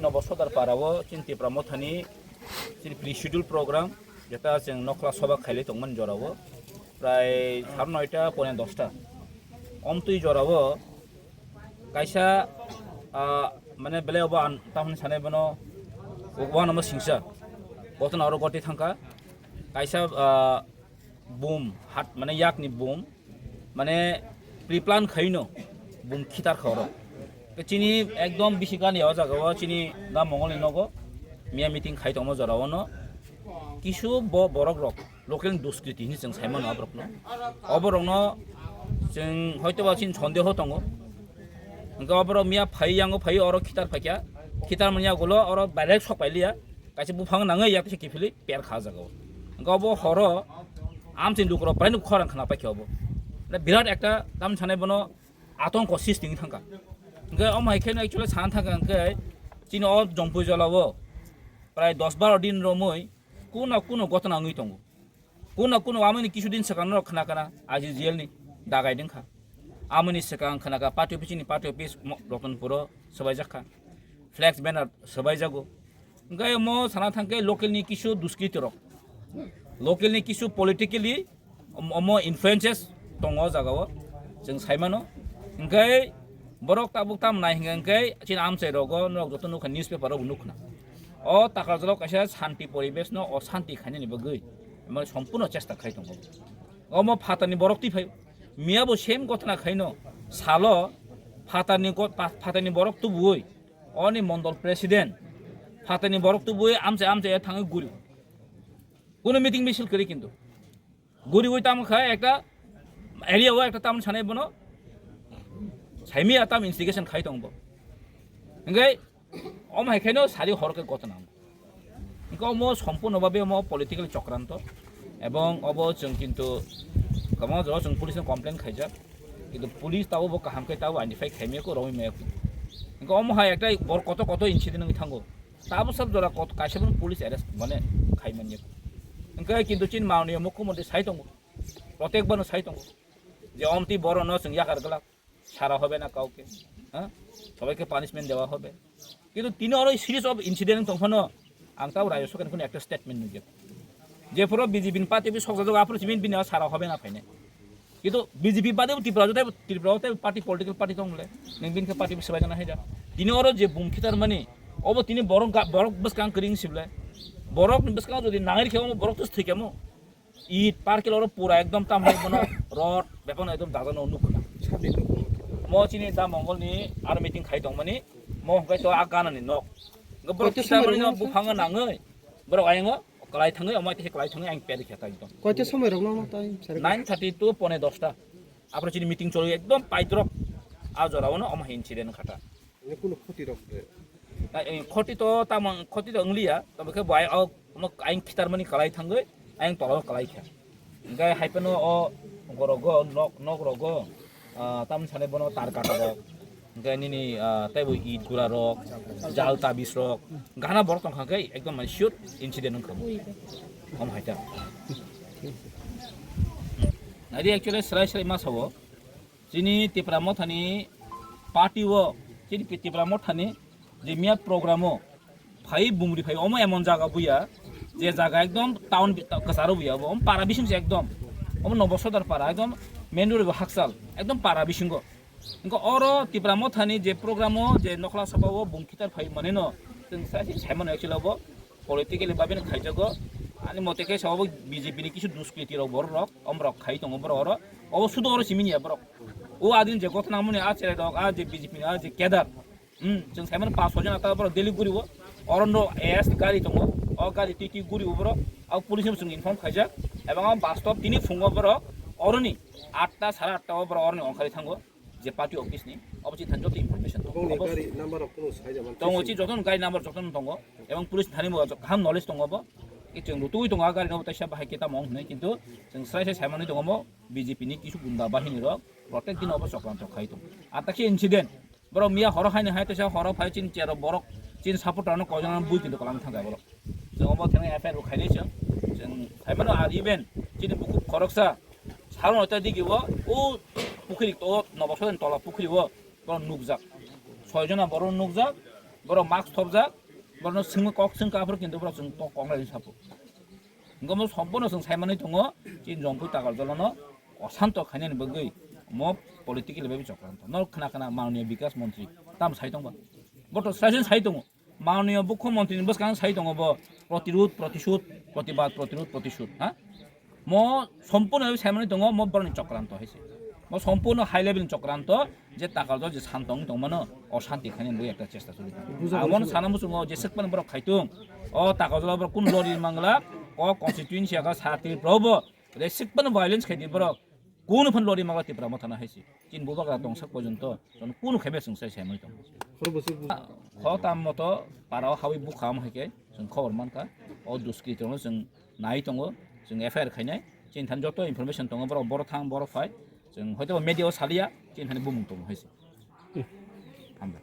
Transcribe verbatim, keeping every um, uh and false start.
Nobo Sodar Para o chini Tipra Mothani chini pre-schedule program, jeta chwng Nokhla Soba khailai tongmani jora o, prai sare noita pone dosta. Omtwi jora o kaisa, ah, mane belai obo ang tamni sanai bono, uanamo singsa. Botona oro goti thangkha. Kaisa, ah, bum hat, mane yakni bum, mane pre-plan khaino bum khitar kha oro. Te chini ekdom bisi gani o jaga o chini da Mongolni nogo miya meeting khai tongmo jora o no kisu bo borok rok local ni duskriti hinwi chwng sai mano aborok no. Oborok no chwng hoito ba chini sondeho tongo. Hwnkhe oborok miya phai yango phai oro khitar phaikha, khitar manya gulo oro direct sok pailiya. Kaisa buphang nangwi yak kisa kiphilwi per kha jaga o. Hwnkhe obo horo amchini lukurok prai no khorang khna paikha obo. Mane birat ekta tam sanai bono atongko sisting thangkha. Hwnkhe omo hai kheno actually sana thangkha hwnkhe chini o Jompui Jola o prai dos baro din romwi kuno kuno gotona wngwi tongo. Kuno kuno amoni kisu din swkang norok khna kana I C G L ni dagai dengkha. Amoni swkang khna ka party office ni party office mo-, Ratanpur o swbaijak kha. Flex banner swbaijago. Hwnkhe omo sana thangkhe local ni kisu duskriti rok. Local ni kisu politically om-, omo influences tongo o jaga o. Chwng sai mano. Hwnkhe borok tabuk tam nai hwnkhe chini amchai rogo norok joto nukha newspaper o bo nukhna. O Takarjala o kaisa shanti poribesh no oshanti khainani bagwi omo sompurno chesta khai tongo. Omo phatarni borok twi phai miya bo same gotna khaino salo phatarni go-, pa-, phatarni borok tubui oni mondol president phatarni borok tubui amchai amchai thangwi guri. Kuno meeting misil kwrwi kintu. Guriwi tamo kha ekta area o ekta tamoni sanai bono saimiya tam instigation khai tong bo. Hwnkhe omo hai khaino sari hor khe gotona. Hwnkhe omo sompurno babe omo political chokranto ebong obo chwng kintu kwbangma jora chwng police no complain khaijak. Kintu police tabo bo kaham khe tabo identify khaimaya kho romwi maya kho. Hwnkhe omo hai ekta bor koto koto incident wngwi thango. Tabo sab jora kot-, kaisa phano police arrest mane khai manya. Hwnkhe kintu chini mananiya mukhyamantri sai tongo, protek bono sai tongo je omtwi borokno chwng yakar glak, sara hobe na kauke, ha? Sobaike punishment dewa hobe. Kintu tini oro series of incident tong phano ang tabo Rajya Sarkar ni kheno ekta statement nukya. Jephuru B J P ni party office sokjak jago, aphuru simi bini sara hobe na phainai. Kintu B J P bade bo Tripura joto, Tripura o tei party, political party tong le. Nang bini khe party swbai jana haida. Tini oro je bum khitar mani, obo tini borok ga-, borok bwskang kwrwi wng sibla. Borok ni bwskang jodi nangri khe omo borok to thwi khe mo. It parkil oro pura ekdom tam hai bono rod bepano ekdom dajano nuk khna. Mo chini da Mongol ni aro meeting khai tong mani, mo hwnkhe to a gana ni nok. Borok khitar mani no buphang nangwi. Borok ayang o. Kwlai thangwi, omo tei kwlai thangwi ang peri khe ta ekdom. Koita somoi rok no tai sari? Nine thirty to pone dosta. Apro chini meeting choli ekdom paidrop. A jora ono omo incident khata. Ini kuno khoti rok de. Na, eh, khoti to tamang, khoti to ongliya. Tobe khe bai o, omo aing khitar mani kwlai thangwi, aing tolo kwlai khe. Hwnkhe hai phano o gorogo nok, nok rogo, ah, tamni sanai bono tar kata rok. Hwnkhe nini, ah, teibo it gura rok, jal tabis rok, gana borok tongkha khe ekdom mane sure incident wngkha. Om hai ta. Nadi actually srai srai ma sao. Chini Tipra Mothani party o, chini Tipra Mothani je miya program o phai bumri phai omo emon jaga buya, je jaga ekdom town bi-, ta-, kwcharo buya, omo para bising se ekdom, omo Nobo Sodar para, ekdom main road bo hakchal, ekdom para bisingo. Hwnkhe oro Tipra Mothani je program o, je Nokhla Soba o bum khitar phai mane no, chwng sai se sai mano actually obo politically babe no khaijago. Ani mote khe sa obo B J P ni kisu duskriti rok borok rok, omrok khai tongo borok oro. Obo sudo oro simi ya borok. O adin je gotna muni a chere rok, a je B J P ni a je kedar. Hmm, chwng sai mano pas soi jon ata borok daily guri o. Oro no A S gari tongo. O gari twi twi guri o borok. A police no chwng inform khaijak. Ebong o bus stop tini phungo borok oroni atta sare atta o borok oroni ongkhari thango. Je party office ni, obo chini thani joto information tongo. Bongni gari number rok kuno sai jama. Tongo, chi joto gari number joto tongo. Ebong police thani bo kaham knowledge tongo bo. Ki chwng rutui tongo, a gari no taisa bahai kita mong hinwi, kintu chwng srai srai sai manwi tongo mo B J P ni kisu gunda bahini rok, protek din obo chokranto khai tongo. Ar takhe incident, borok miya horo haini hai taisa horo phai chini chero borok, chini supporter no koijon bui kintu kolam thangkha borok. Chwng omo thani F I R bo khainai chwng. Chwng phaimano ar even chini bukhuk khoroksa salo noita digi o, o pukhiri to Nobo Sodani tola pukhiri o borok nukjak. Soi jona borok nukjak. Borok mask thopjak, borokno swngma kok swngkha, aphuru kintu borok chwng tok kok lai sapo. Hwnkhe omo sompono chwng saimanwi tongo, chini Jompui Takarjalo no osanto khainani bagwi omo political bai chokranto. Norok khna khna mananiya Bikas Montri tam sai tongba. Bo to srai sai tongo. Mananiya Mukhyamantri ni bwskang sai tongo bo protirud, protishud, protibad, protirud, protishud, ha? Mo sompono saimani tongo, mo boroni chokranto hai se. Mo sompono high level ni chokranto, je Takarjal je santong tongmano, osanti khainani bagwi ekta chesta choli tongo. Buja Amon buja. Sana muchungo je sekpan borok khaitung, o Takarjal borok kun lori mangla, o constituency aga sa Tripura bo, je sekpan violence khaidi borok, kun phan lori mangla Tripura mo thana hai se. Chin bubagra tongsak porjonto, chwng kunu khe beseng sai sai mani tong. Khoro bwswk bu- Kho tam moto para o hawi bukha am hai khe chwng khobor mankha. O duskrito no chwng nai tongo, chwng F I R khainai. Chin than joto information tongo, borok, borok thang, borok phai. Chwng hoito media o salia, chin thani bumung tongo hai se. Hambai.